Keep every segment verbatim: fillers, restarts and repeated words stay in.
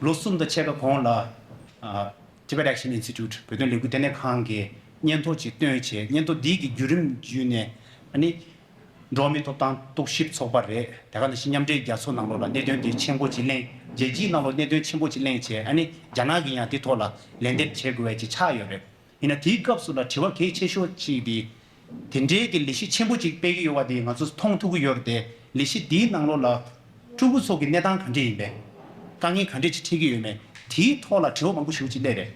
ལོ་གསུམ་དང་ཕྱེད་ཀ་གོང་ལ། ཨ། Tibet Action Institute བོད་དོན་ལས་འགུལ་ལྟེ་གནས་ཁང་གིས་སྙན་ཐོ་ཅིག་བཏོན་བྱས། སྙན་ཐོ་འདི་གི་བརྒྱུད་རིམ་བརྒྱུད་ནས། ཨ་ནི། འགྲོ་བ་མིའི་ཐོབ་ཐང་རྟོག་ཞིབ་ཚོགས་པ་རེད། དེ་ག་ནང་བཞིན་མཉམ་འབྲེལ་རྒྱལ་ཚོགས་ནང་ལོགས་ལ་གནད་དོན་དེ་ཆེན་པོ་ཅིག་གླེང་། རྒྱལ་སྤྱིའི་ནང་ལོགས་གནད་དོན་ཆེན་པོ་ཅིག་གླེང་བྱས། ཨ་ནི་རྒྱ་ནག་གིས་ཡང་དེ་ཐོག་ལ་ལན་འདེབས་བྱེད་དགོས་པ་ཅིག་ཆགས་ཡོད་རེད། ཡིན་ན་དེའི་སྐབས་སུ་ལ་དྲི་བ་གལ་ཆེ་ཤོས་ཅིག་དེ། དེ་འདྲའི་གི་ལས་གཞི་ཆེན་པོ་ཅིག་སྤེལ་གྱི་ཡོད་པ་དེ་ང་ཚོས་མཐོང་ཐུབ་ཀྱི་ཡོད་རེད་དེ། ལས་གཞི་དེའི་ནང་ལོགས་ལ་ཕྲུ་གུ་ཚོ་གི་གནས་སྟངས་ག་འདྲ་ཡིན་པས། དཀའ་ངལ་ག་འདྲ་ཅིག་འཕྲད་ཀྱི་ཡོད་མེད། དེའི་ཐོག་ལ་དྲི་བ་མང་པོ་ཞེ་པོ་ཅིག་སླེབས་རེད།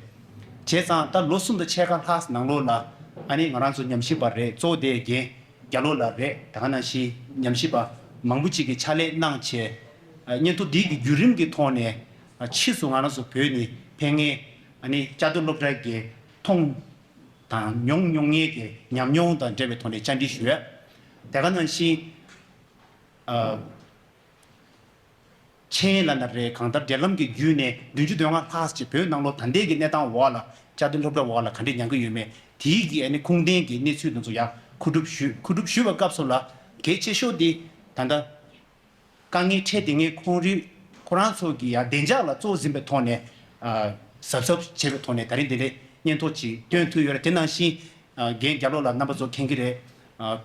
བྱས་ཙང་ད་ལོ་གསུམ་དང་ཕྱེད་ཀ་ལྷག་ནང་ལོགས་ལ། ཨ་ནི་ང་རང་ཚོ་ཉམས་ཞིབ་པ་རེད། གཙོ་བོ་དེ་རྒན་རྒྱ་ལོ་ལགས་རེད། དེ་ག་ནང་བཞིན་ཉམས་ཞིབ་པ་མང་པོ་ཅིག་གིས་ཕྱག་ལས་གནང་བྱས། ཨ། སྙན་ཐོ་འདི་གི་བརྒྱུད་རིམ་གྱི་ཐོག་ནས། ཨ། ཕྱིས་སུ་ང་རང་ཚོ་བོད་ནས་ཕེབས་མཁན། ཨ་ནི་བཅའ་སྡོད་སློབ་གྲྭ་གི་མཐོང་དང་མྱོང་མྱོང་མཁན་གྱི་ཉམས་མྱོང་དང་འབྲེལ་བའི་ཐོག་ནས་བཅར་འདྲི་ཞུ་ཡ། དེ་ག་ནང་བཞིན། ཨ། མཆན་ལབ་ན་རེད། གང་ལྟར་འབྲེལ་ལམ་གྱི་བརྒྱུད་ནས་བདུན་ཅུ་དོན་ལྔ་ལྷག་ཅིག་བོད་ནང་ལོགས་ད་ལྟའི་གི་གནས་སྟངས་འོག་ལ། བཅའ་སྡོད་སློབ་གྲྭ་འོག་ལ་ག་འདྲས་མྱངས་ཀྱི་ཡོད་མེད། དེའི་གི་ཨ་ནི་ཁུངས་ལྡན་གྱི་གནས་ཚུལ་དེ་ཚོ་ཡང་མཁོ་སྒྲུབ་ཞུས། མཁོ་སྒྲུབ་ཞུས་པའི་སྐབས་སུ་ལ་གལ་ཆེ་ཤོས་དེ། ད་ལྟ་དཀའ་ངལ་འཕྲད་བསྡད་མཁན་ཁོང་རིགས་ཁོ་རང་ཚོ་གི་ཡང་བདེ་འཇགས་ལ་གཙོ་བོ་འཛིན་པའི་ཐོག་ནས། ཨ། གཟབ་གཟབ་བྱས་པའི་ཐོག་ནས་ད་རིང་འདི་འདྲའི་སྙན་ཐོ་ཅིག་བཏོན་ཐུབ་ཡོད་རེད། དེ་ནང་བཞིན། ཨ། རྒན་རྒྱ་ལོ་ལགས་རྣམ་པ་ཚོ་མཁྱེན་གྱི་རེད། ཨ།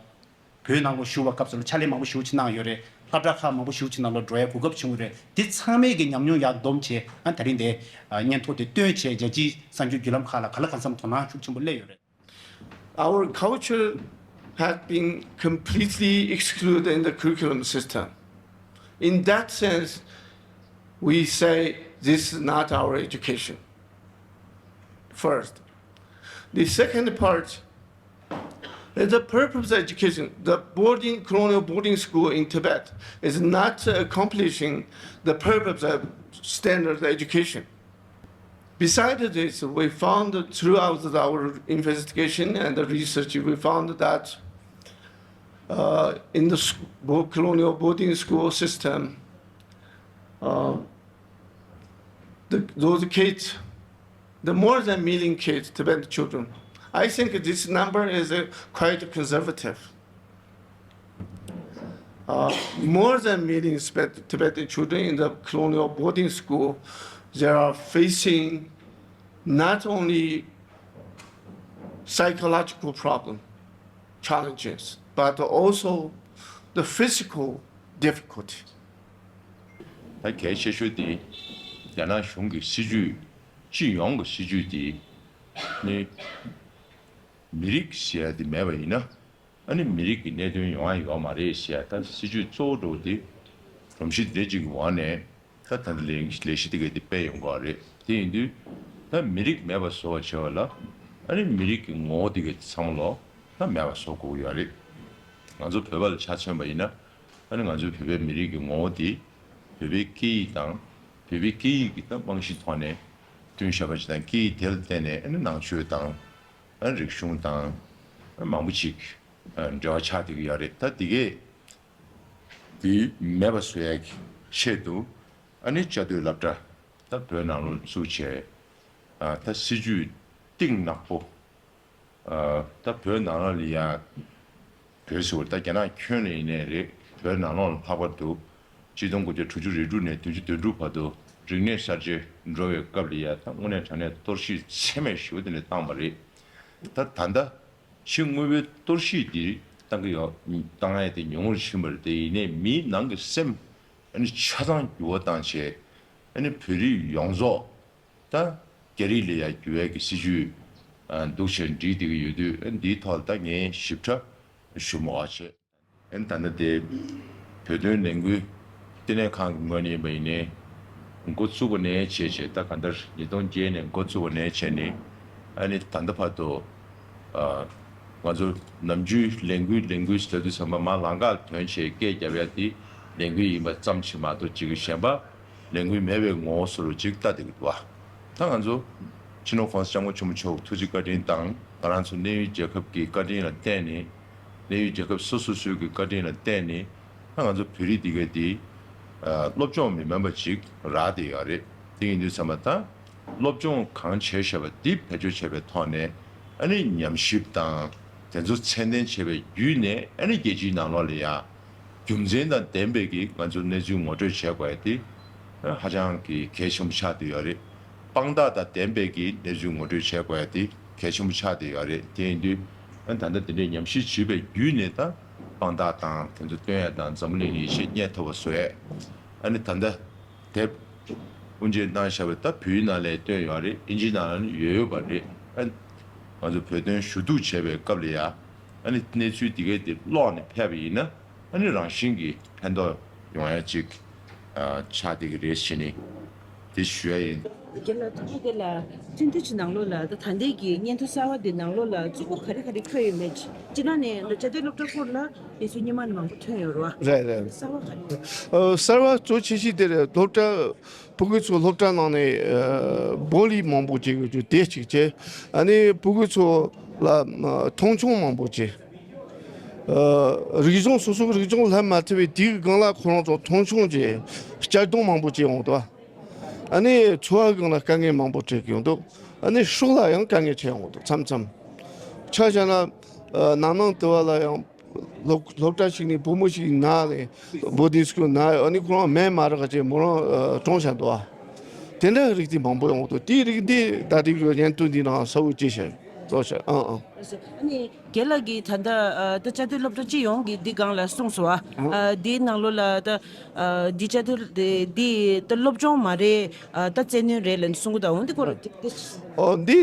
བོད་ནང་ལོགས་བཞུགས་པའི་སྐབས་སུ་ལ་ཕྱག་ལས་མང་པོ་ཞེ་པོ་ཅིག་གནང་ཡོད་རེད། སློབ་གྲྭ་ཁག་མང་པོ་ཞེ་པོ་ཅིག་ནང་ལོགས་འགྲོ་ཡའི་གོ་སྐབས་བྱུང་ཡོད་རེད། དེ་ཚང་མའི་གི་ཉམས་མྱོང་ཡར་བསྡོམས་བྱས། ཨ། ད་རིང་འདི། ཨ། སྙན་ཐོ་དེ་བཏོན་བྱས་རྒྱལ་སྤྱིའི་གསར་འགྱུར་བརྒྱུད་ལམ་ཁག་ལ་གང་ལ་གང་འཚམ་དོ་སྣང་ཤུགས་ཆེན་པོ་སླེབས་ཡོད་རེད། Our culture has been completely excluded in the curriculum system. In that sense, we say this is not our education. First. The second part is the purpose of education. The boarding, colonial boarding school in Tibet is not accomplishing the purpose of standard education. Besides this, we found throughout our investigation and the research, we found that, uh, in the sc-, bo-, colonial boarding school system, uh, the, those kids, the more than million kids, Tibetan children, I think this number is, uh, quite conservative. Uh, more than million Tibet-, Tibetan children in the colonial boarding school, they are facing not only psychological problem, challenges, but also the physical difficulty. ད་གལ་ཆེ་ཤོས་དེ་རྒྱ་ནག་གཞུང་གི་སྲིད་ཇུས། སྤྱི་ཡོངས་ཀྱི་སྲིད་ཇུས་དེ་ནི། མི་རིགས་ཟེར་ཡ་དེ་མེད་པ་ཡིན་ན། ཨ་ནི་མི་རིགས་ཀྱི་གནད་དོན་ཡོང་ཡ་ཡོད་མ་རེད་ཟེར་ཡ། ད་སྲིད་ཇུས་གཙོ་བོ་འདྲ་བོ་དེ་སྒྲོམ་གཞི་དེ་འདྲ་ཅིག་གི་འོག་ནས་ད་ད་ལྟ་ལས་ལས་གཞི་དེ་ག་དེ་སྤེལ་ཡོང་གི་རེད། དེ་ཡིན་དུས་ད་མི་རིགས་མེད་པ་བཟོ་བ་བྱས་པ་ལ། ཨ་ནི་མི་རིགས་ཀྱི་ངོ་བོ་དེ་ག་དེ་ཚང་མ་ལོག་ད་མེད་པ་བཟོ་དགོས་ཀྱི་ཡོད་རེད། ང་ཚོ་བོད་པ་ལ་ཆ་མཚོན་པ་ཡིན་ན། ཨ་ནི་ང་ཚོའི་བོད་པའི་མི་རིགས་ཀྱི་ངོ་བོ་དེ་བོད་པའི་སྐད་ཡིག་དང་། བོད་པའི་སྐད་ཡིག་གི་ད་རྨང་གཞིའི་ཐོག་ནས་བསྐྲུན་བཞག་པ་ཅིག་དང་། སྐད་ཡིག་དེ་ལ་བརྟེན་ནས་ཨ་ནི་ནང་ཆོས་དང་། ཨ། རིག་གཞུང་དང་། ཨ། མང་པོ་ཅིག་ཨ། འབྲེལ་བ་ཆགས་བསྡད་ཀྱི་ཡོད་རེད། ད་འདི་གས་འདི་མེད་པ་བཟོ་ཡག་གི་ཆེད་དུ། ཨ་ནི་བཅའ་སྡོད་སློབ་གྲྭ་ད་བོད་ནང་ལོགས་བཙུགས་བྱས། ཨ། ད་སྲིད་ཇུས་གཏིང་ནག་པོ། ཨ། ད་བོད་ནང་ལོགས་ལ་ཡ། བོད་ཟེར་བ་ད་རྒྱ་ནག་ཁྱོན་ནས་ཡིན་ནའི་རེད། བོད་ནང་ལོགས་ལ་ལྷག་པར་དུ་ཆིག་སྟོང་དགུ་བརྒྱ་དྲུག་ཅུ་རེ་དྲུག་ནས་བདུན་ཅུ་དོན་དྲུག་བར་དུ་རིག་གནས་གསར་བརྗེ་འགྲོ་བའི་སྐབས་ལ་ཡ། ད་དངོས་གནས་དྲང་གནས་གཏོར་བཤིག་ཚད་མེད་ཞེ་པོ་དེ་འདྲ་བཏང་བ་རེད། ད་ད་ལྟ་ཕྱི་དངོས་པོའི་གཏོར་བཤིག་འདི་བཏང་གི་ཡོད། བཏང་ཡ་དེ་ཉུང་རུ་ཕྱིན་པ་རེད་དེ། ཡིན་ནའི་མིའི་ནང་གི་སེམས་ཨ་ནི་ཆ་ཚང་འགྱུར་བ་བཏང་བྱས། ཨ་ནི་བོད་རིགས་ཡོངས་རྫོགས་ད་རྒྱ་རིགས་ལ་ཡ་འགྱུར་བའི་གི་སྲིད་ཇུས་ཨ་འདུག་བྱས་སྒྲིག་བསྡད་ཀྱི་ཡོད་དུས། ཨ། འདིའི་ཐོག་ལ་ད་ངས་ཞིབ་ཕྲ་ཞུ་མི་དགོས་པ་བྱས། ཨ་ནི་ད་ལྟ་དེ་བོད་དོན་ལས་འགུལ་ལྟེ་གནས་ཁང་གི་ངོས་ནས་ཡིན་པ་ཡིན་ནའི། འགོ་བཙུགས་པ་ནས་བྱས་བྱས། ད་གང་ལྟར་ཉིས་སྟོང་བརྒྱད་ནས་འགོ་བཙུགས་པ་ནས་བྱས་ནས། ཨ་ནི་ད་ལྟ་བར་དུ། ཨ། ང་ཚོ་ནམ་རྒྱུན་ལས་འགུལ་ལས་འགུལ་ཟེར་དུས་ཙམ་པ་མར་ལམ་ཁ་ལ་ཐོན་བྱས་སྐད་རྒྱབ་ཡ་དེ་ལས་འགུལ་ཡིན་པ་ཙམ་ཞིག་མ་གཏོགས། ཅིག་གཞན་པ་ལས་འགུལ་མེད་པའི་ངོ་བོ་བཟོ་འདྲ་ཅིག་ལྟ་བསྡད་ཀྱི་འདུག་བ། ད་ང་ཚོ་སྤྱི་ནོར་༸གོང་ས་༸སྐྱབས་མགོན་ཆེན་པོ་མཆོག་གི་ཐུགས་རྗེ་བཀའ་དྲིན་དང་། ང་རང་ཚོ་གནས་ཡུལ་རྒྱལ་ཁབ་ཀྱི་བཀའ་དྲིན་ལ་བརྟེན་ནས། གནས་ཡུལ་རྒྱལ་ཁབ་སོ་སོ་སོའི་གི་བཀའ་དྲིན་ལ་བརྟེན་ནས། ད་ང་ཚོ་བོད་རིགས་འདི་ག་འདི། ཨ། སློབ་སྦྱོང་མི་དམན་པ་ཅིག་རག་བསྡད་ཡོད་རེད། དེ་ཡིན་དུས་ཙམ་པ་ད་སློབ་སྦྱོང་གང་བྱས་བྱས་པ་འདི་བེད་སྤྱོད་བྱས་པའི་ཐོག་ནས། ཨ་ནི་ཉམས་ཞིབ་དང་དེ་ཚོ་ཚད་ལྡན་བྱས་པའི་བརྒྱུད་ནས། ཨ་ནི་རྒྱལ་སྤྱིའི་ནང་ལོགས་ལ་ཡ་རྒྱུ་མཚན་དང་ལྡན་པའི་གི་ང་ཚོ་གནས་ཚུལ་ངོ་སྤྲོད་བྱེད་དགོས་ཡ་དེ་ ཧ་ཅང་གི་གལ་ཆེན་པོ་ཆགས་བསྡད་ཡོད་རེད། དཔང་རྟགས་དང་ལྡན་པའི་གི་གནས་ཚུལ་ངོ་སྤྲོད་བྱེད་དགོས་ཡ་དེ་གལ་ཆེན་པོ་ཆགས་བསྡད་ཡོད་རེད། དེ་ཡིན་དུས་ཨ་ནི་ད་ལྟ་དེ་འདྲའི་ཉམས་ཞིབ་བྱས་པའི་བརྒྱུད་ནས་ད་དཔང་རྟགས་དང་དེ་ཚོ་སྟོན་ཡ་དང་འཛམ་གླིང་ལ་ཡིད་ཆེས་རྙེད་ཐུབ་པ་བཟོ་ཡས། ཨ་ནི་ད་ལྟ་དེབ་དབུ་འབྱེད་གནང་བཞག་པའི་ད་བོད་ཡིག་ནང་ལ་བཏོན་ཡོད་རེད། ཨིན་ཇི་ནང་ལ་ནི་ཡོད་ཡོད་པ་རེད། ཨ་ནི་ང་ཚོ་བོད་དོན་ཞུ་གཏུག་བྱས་པའི་སྐབས་ལ་ཡ་ཨ་ནི་གནས་ཚུལ་དེ་གའི་དེ་ཀློག་ནས་ཕེབས་པ་ཡིན་ན། ཨ་ནི་རང་བཞིན་གྱིས་ཕན་ཐོགས་ཡོང་ཡ་ཅིག་ཨ་ཆགས་བསྡད་ཀྱི་རེད་ཟེར་ནས་དེ་ཞུ་ཡ་ཡིན། རྒན་ལགས། ཐོག་མ་དེ་ལ་སྤྱི་འཐུས་ཀྱི་ནང་ལོགས་ལ་ད་ད་ལྟའི་གི་སྙན་ཐོ་གསར་བ་དེ་ནང་ལོགས་ལ་གཙོ་བོ་ག་རེ་ག་རེ་འཁོད་ཡོད་མེད། སྤྱི་ནང་ནས་ད་བཅའ་སྡོད་སློབ་གྲྭ་སྐོར་ལ་གནས་ཚུལ་སྔོན་མ་ནས་མང་པོ་ཐོན་ཡོད་རེད་བ། རེད་རེད། གསར་བ་ག་རེ་ཡོད། ཨ་གསར་བ་གཙོ་ཆེ་ཤོས་དེ་རེད། སློབ་གྲྭ་ཕྲུ་གུ་ཚོ་སློབ་གྲྭ་ནང་ནས་ཨ་བོ་ལི་མང་པོ་བྱེད་དགོས་རྒྱུ་དེ་གཅིག་བྱས། ཨ་ནི་ཕྲུ་གུ་ཚོ་ལ་ཨ་མཐོང་ཆུང་མང་པོ་བྱས། ཨ་རིག་གཞུང་སོ་སོའི་རིག་གཞུང་སླེབས་མ་ཐུབ་པའི་དུས་སྒང་ལ་ཁོ་རང་ཚོ་མཐོང་ཆུང་བྱས། གཅར་རྡུང་མང་པོ་བྱས་ཡོང་འདུག་ཨ་ནི་འཚོ་བ་སྒང་ལ་དཀའ་ངལ་མང་པོ་འཕྲད་ཀྱི་ཡོང་འདུག་ཨ་ནི་སྲོག་ལ་ཡང་དཀའ་ངལ་འཕྲད་ཡོང་འདུག་མཚམས་མཚམས། ཆ་བཞག་ན་ཨ་ནང་ནང་དུ་བ་ལ་ཡང་སློབ་སློབ་གྲྭ་ཞིག་ནས་བུ་མོ་ཞིག་ན་ནས་བོར་ཌིང་སི་ཀུལ་ན། ཨ་ནི་ཁོ་རང་མེད་མ་རག་ཅེས་མོ་རང་ཨ་གྲོངས་བཞག་འདུག་ཨ་དེ་འདྲ་རིགས་དེ་མང་པོ་ཡོང་འདུག་དེའི་རིགས་འདི་ད་རེས་ཀྱི་སྙན་ཐོ་འདི་ནང་གསལ་བོ་ཅིག་བཤད་འདུག་ཤག་ཨང་ཨང་། ཨ་ནི་རྒན་ལགས་ཀྱིས་ད་ལྟ་ཨ་ད་བཅའ་སྡོད་སློབ་གྲྭ་སྤྱི་ཡོངས་ཀྱི་འདི་སྒང་ལ་གསུངས་སོང་ཨ། ཨ་འདིའི་ནང་ལོགས་ལ་ད་ཨ་འདི་བཅའ་སྡོད་དེ་འདི་ད་སློབ་སྦྱོང་མ་རེད། ཨ་ད་རྩལ་ནུས་རེད་ལབ་ནས་གསུང་གི་འདུག་འོ་འདི་སྐོར་ལ་དེ་དེ། ཨོ་འདི་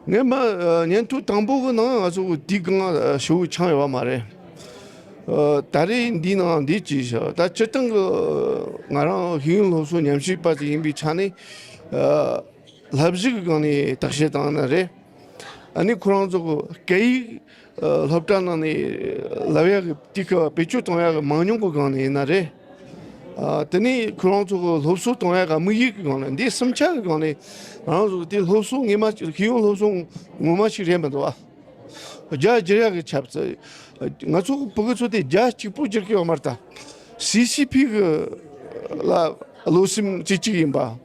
ངས་མ་ཨ་སྙན་ཐོ་དང་པོ་གི་ནང་ང་ཚོ་འདི་སྒང་ཨ་ཞུ་ཆང་ཡོད་པ་མ་རེད། ཨ་ད་རེས་འདི་ནང་འདི་ཅིག་བྱ་ད་སྤྱིར་བཏང་གི་ང་རང་ཤེས་ཡོན་སློབ་གསོ་ཉམས་ཞིབ་པ་ཅིག་ཡིན་པའི་ཆ་ནས་ཨ་བསླབ་གཞི་གི་སྒང་ནས་བརྟག་དཔྱད་བཏང་ན་རེད། ཨ་ནི་ཁོ་རང་ཚོ་གི་སྐད་ཡིག་ཨ་སློབ་གྲྭ་ནང་ནས་བསླབ་ཡག་གི་དེ་ག་བེད་སྤྱོད་གཏོང་ཡག་གི་མང་ཉུང་གི་སྒང་ནས་ཡིན་ན་རེད། ཨ་དེ་ནས་ཁོ་རང་ཚོ་གི་སློབ་གསོ་གཏོང་ཡག་གི་དམིགས་ཡུལ་གི་སྒང་ནས། འདི་གསུམ་ཆ་གི་སྒང་ནས་ང་རང་ཚོ་དེ་སློབ་གསོ་ངོ་མ་ཤེས་ཡོན་སློབ་གསོ་ངོ་མ་ཞིག་རེད་མི་འདུག་ཨ། རྒྱ་སྒྱུར་ཡག་གི་ཆབ་སྲིད། ང་ཚོ་བོད་ཕྲུག་ཚོ་དེ་རྒྱ་གཅིག་པུ་སྒྱུར་གི་ཡོད་མ་རེད་ད། སི་སི་ཕི་གི་ལ་བློ་སེམས་རྩེ་གཅིག་ཡིན་པ།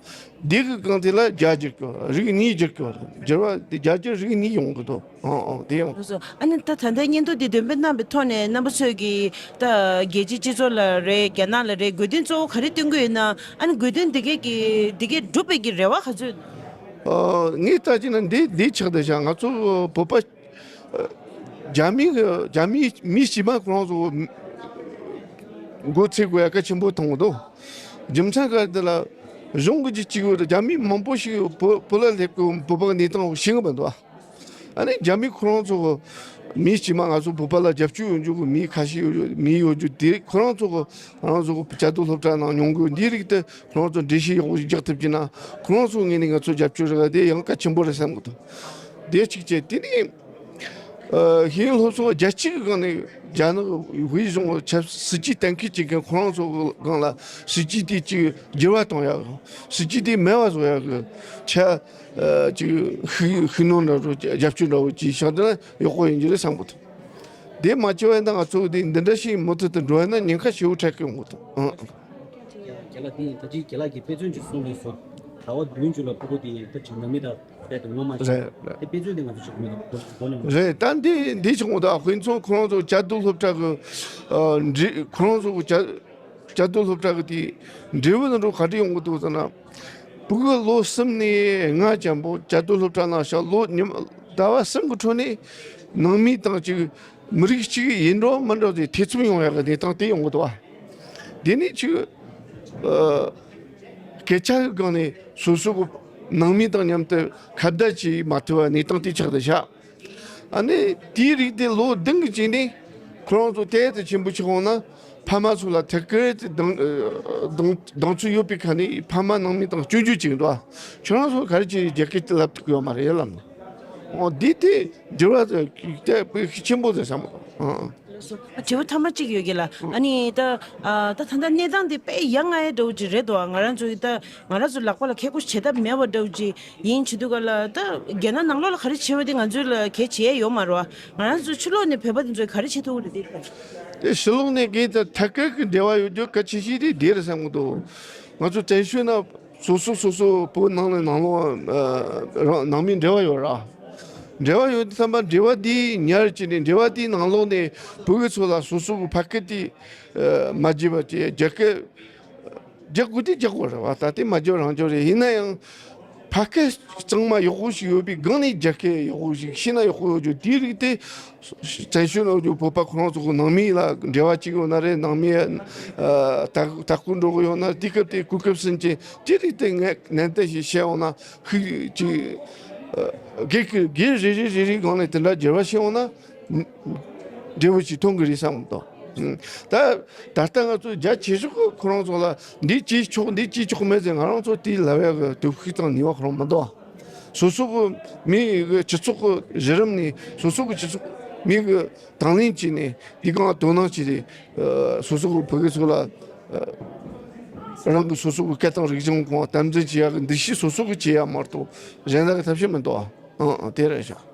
འདི་གི་སྒང་དེ་ལ་རྒྱ་སྒྱུར་གི་རིགས་གཉིས་སྒྱུར་གི་སྒྱུར་བ་དེ་རྒྱ་སྒྱུར་རིགས་གཉིས་ཡོང་གི་འདུག་ཨང་ཨང་། དེ་ཡང་། ལགས་སོ། ཨ་ནི་ད་ད་ལྟའི་སྙན་ཐོ་འདི་འདོན་སྤེལ་གནང་བའི་ཐོག་ནས་རྣམ་པ་ཚོས་ཀྱིས་ད་རྒྱལ་སྤྱིའི་སྤྱི་ཚོགས་ལ་རེད། རྒྱ་ནག་ལ་རེད། དགོས་འདུན་གཙོ་བོ་ག་རེ་བཏོན་གྱི་ཡོད་ན། ཨ་ནི་དགོས་འདུན་འདི་གས་ཀྱི་འདི་གས་འགྲུབ་པའི་གི་རེ་བ་ག་ཚོད་ཡོད་ན། ཨ་ངས་ལྟ་ཅི་ན་འདི་འདི་ཆགས་བསྡད་ཤག་ང་ཚོ་བོད་པ་རྒྱ་མི་རྒྱ་མི་མི་དཀྱུས་མ་ཁོ་རང་ཚོ་མགོ་ཚོས་དགོས་ཡ་གལ་ཆེན་པོ་མཐོང་གི་འདུག་རྒྱུ་མཚན་ག་རེ་ལ་གཞུང་གི་ཅིག་ཅིག་ཡོད་རྒྱ་མི་མང་པོ་ཞིག་བོད་བོད་ལ་སླེབས་གི་བོད་པ་གི་གནས་སྟངས་ཤེས་གི་མི་འདུག་ཨ་ནི་རྒྱ་མི་ཁོ་རང་ཚོ་གི་མི་དཀྱུས་མ་ང་ཚོ་བོད་པ་ལ་རྒྱབ་སྐྱོར་ཡོད་རྒྱུ་གི་མི་ཁ་ཤས་ཡོད་རྒྱུ་མི་ཡོད་རྒྱུ་དེ་ཁོ་རང་ཚོ་གི་ང་རང་ཚོ་གི་བཅའ་སྡོད་སློབ་གྲྭ་ནང་མྱོང་གི་འདི་རིགས་དེ་ཁོ་རང་ཚོ་འགྲེལ་བཤད་ཡག་པོ་ཞིག་རྒྱག་ཐུབ་ཀྱི་ན་ཁོ་རང་ཚོ་ངོས་ནས་ང་ཚོ་རྒྱབ་སྐྱོར་རག་དེ་ཡང་གལ་ཆེན་པོ་རེད་བསམ་གི་འདུག་དེ་གཅིག་བྱས། དེ་ནས་ཨ་ཤེས་ཡོན་སློབ་གསོ་རྒྱལ་སྤྱི་གི་སྒང་ནས་རྒྱ་ནག་དབུས་གཞུང་ཆབ་སྲིད་ཇུས་གཏན་འཁེལ་བྱེད་མཁན་ཁོ་རང་ཚོ་གི་སྒང་ལ་སྲིད་ཇུས་དེ་ཅིག་འགྱུར་བ་གཏོང་ཡག་སྲིད་ཇུས་དེ་མེད་པ་བཟོ་ཡག་གི་ཆ་ཨ་ཅིག་ཤུགས་ཤུགས་སྣོན་འདྲ་བོ་རྒྱབ་སྐྱོར་འདྲ་བོ་ཅིག་བྱུང་ན་ཡག་པོ་ཡིན་གྱི་རེད་བསམ་གི་འདུག་དེ་མ་བྱས་པ་ཡིན་ན་ང་ཚོ་དེ་འདི་འདྲ་ཞིག་མུ་མཐུད་དུ་འགྲོ་ཡ་ན་ཉེན་ཁ་ཞེ་པོ་འཕྲད་ཀྱི་ཡོང་གི་འདུག་ཨང་། རྒན་ལགས། དེ་ཡིན་ད་ཅི་རྒན་ལགས་ཀྱིས་དཔེ་མཚོན་ཅིག་གསུངས་ནས་སོ། ཟླ་བ་བདུན་ཅུ་ལ་ཕྲུ་གུ་དེ་ད་ཅིག་ནང་མི་དང་རྦད་དེ་ངོ་མ་ཤེས། རེད་རེད། དེ་དཔེ་མཚོན་དེ་ང་ཚོ་ཅིག་མི་འདུག་གོ་གོ་ནས་མ། རེད། ད་འདི་འདི་ཆུང་ད་དཔེ་མཚོན་ཁོ་རང་ཚོ་བཅའ་སྡོད་སློབ་གྲྭ་གི་ཨ་འདྲི་ཁོ་རང་ཚོ་གི་བཅའ་བཅའ་སྡོད་སློབ་གྲྭ་གི་དེ་འབྲས་བུ་ནང་འགྲོ་ག་འདྲ་ཡོང་གི་འདུག་ཟེར་ན། ཕྲུ་གུ་ལོ་གསུམ་ནས་ལྔ་ཙམ་པོ་བཅའ་སྡོད་སློབ་གྲྭ་ནང་བཞག་ལོ་ཉི་མ་ཟླ་བ་གསུམ་གི་འཕྲོ་ནས་ནང་མི་དང་ཅིག་མི་རིགས་གཅིག་ཡིན་འགྲོ་མིན་འགྲོ་དེ་ཐེ་ཚོམ་ཡོང་ཡག་གི་གནས་སྟངས་དེ་ཡོང་གི་འདུག་བ། དེ་ནས་ཅིག་ཨ་སྐད་ཆ་གི་སྒང་ནས་སོ་སོ་གི་ནང་མི་དང་མཉམ་དུ་ཁ་བརྡ་བྱེད་མ་ཐུབ་པ་གནས་སྟངས་དེ་ཆགས་བསྡད་ཤག་ཨ་ནི་དེའི་རིགས་དེ་ལོ་བདུན་གྱི་རྗེས་ནས་ཁོ་རང་ཚོ་དེ་ལྟར་ཆེན་པོ་ཆགས་འོང་ན་ཕ་མ་ཚོ་ལ་ཐད་ཀར་གདེང་གདེང་གདེང་ཚོད་ཡོད་པའི་ཁ་ནས་ཕ་མ་ནང་མི་དང་སྐྱོན་བརྗོད་བྱེད་ཀྱི་འདུག་ཁྱོད་རང་ཚོ་ག་རེ་བྱས་རྒྱ་སྐད་དེ་ལབ་ཐུབ་ཀྱི་ཡོད་མ་རེད་ལབ་ནས། འོ་འདི་དེ་འགྱུར་བ་དེ་ཤུགས་ཆེན་པོ་རེད་བསམ་གི་འདུག་ཨང་། ལགས་སོ། ཨ་དྲི་བ་མཐའ་མ་གཅིག་ཡོད་ཀྱི་ལགས། ཨང་། ཨ་ནི་ད་ཨ་ད་ད་ལྟ་གནས་སྟངས་འདི་དཔེ་ཡ་ང་ཡ་འདྲ་བོ་ཅིག་རེད་འདུག་ང་རང་ཚོ་གི་ད་ང་རང་ཚོ་ལག་པ་ལ་ཁེ་པོ་བྱེད་ཐབས་མེད་པ་འདྲ་བོ་ཅིག་ཡིན་བྱེད་དུས་ག་ལ་ད་རྒྱ་ནག་ནང་ལོགས་ལ་ག་རེ་བྱེད་པ་དེ་ང་ཚོ་ལ་གལ་ཆེ་ཡ་ཡོད་མ་རེད་བ། ང་རང་ཚོ་ཕྱི་ལོགས་ནས་བོད་པ་དེ་ཚོས་ག་རེ་བྱེད་ཐུབ་ཀྱི་རེད་དེ། དེ་ཕྱི་ལོགས་ནས་གིས་ད་ཐད་ཀར་གྱི་འབྲེལ་བ་ཡོད་རྒྱུ་གལ་ཆེ་ཤོས་དེ་དེ་རེད་བསམ་གྱི་འདུག་ང་ཚོ་བཙན་བྱོལ་ན་སོ་སོ་སོ་སོ་བོད་ནང་ནས་ནང་ལོགས་ཨ་རང་ནང་མིའི་འབྲེལ་བ་ཡོད་ར། འབྲེལ་བ་ཡོད་དུས་ཙམ་པ་འབྲེལ་བ་དེ་ཉར་བྱས་ནས་འབྲེལ་བ་དེའི་ནང་ལོགས་ནས་བོད་པ་ཚོ་ལ་སོ་སོ་གི་ཕ་སྐད་དེ་ཨ་མ་བརྗེད་པ་བྱས། རྒྱ་སྐད་ རྒྱག་དགོས་དེ་རྒྱག་དགོས་རེད་བ། ད་དེ་མ་རྒྱབ་རང་རྒྱབ་རེད། ཡིན་ན་ཡང་ཕ་སྐད་གཙང་མ་ཡག་པོ་ཞིག་ཡོད་པའི་སྒང་ནས་རྒྱ་སྐད་ཡག་པོ་ཞིག་ཤེས་ན་ཡག་པོ་ཡོད་རྒྱུ་དེའི་རིགས་དེ། བཙན་བྱོལ་ནང་བཞུགས་བོད་པ་ཁོ་རང་ཚོ་གི་ནང་མི་ལ་འབྲེལ་བ་གཅིག་ཡོད་ན་རེད། ནང་མི་ལ་ད་ལྟ་སྐོར་འགྲོ་གི་ཡོད་ན། དེ་སྐབས་དེ་གོ་སྐབས་ཟིན་ཅིང་དེ་རིགས་དེ་ངས་ནན་ཏན་ཞིག་བཤད་འོང་ན་ཤུགས་ཅིག་སྒེར་གྱི་སྒེར་རེ་རེ་རེ་རེའི་སྒང་ནས་དེ་འདྲ་འབྲེལ་བ་བྱས་འོང་ན། འབྲས་བུ་ཞིག་ཐོན་གི་རེད་བསམ་གི་འདུག་ད་ད་ལྟ་ང་ཚོ་རྒྱ་ཆེ་ཤོས་ཀྱི་ཁོ་རང་ཚོ་ལ་འདི་བྱེད་ཆོག་འདི་བྱེད་ཆོག་མེད་ཟེར། ང་རང་ཚོ་དེའི་ལབ་ཡག་གི་སྟོབས་ཤུགས་དང་ནུས་པ་ཁོ་རང་མི་འདུག་སོ་སོ་གི་མི་གི་སྤྱི་ཚོགས་ཀྱི་གཞི་རིམ་ནས། སོ་སོ་གི་སྤྱི་ཚོགས་མི་གི་དང་ལེན་བྱས་ནས། དེའི་སྒང་དོ་སྣང་བྱས་ཏེ། སོ་སོ་གི་བོད་སྐད་ཚོ་ལ་རང་གི་སོ་སོ་གི་སྐད་དང་རིག་གཞུང་གང་དམ་འཛིན་བྱེད་ཡག་གི་འདུ་ཤེས་སོ་སོ་གི་བྱེད་ཡག་མ་གཏོགས་གཞན་དག་གི་ཐབས་ཤེས་མི་འདུག་ཨང་ཨང་། དེ་རེད་ཤག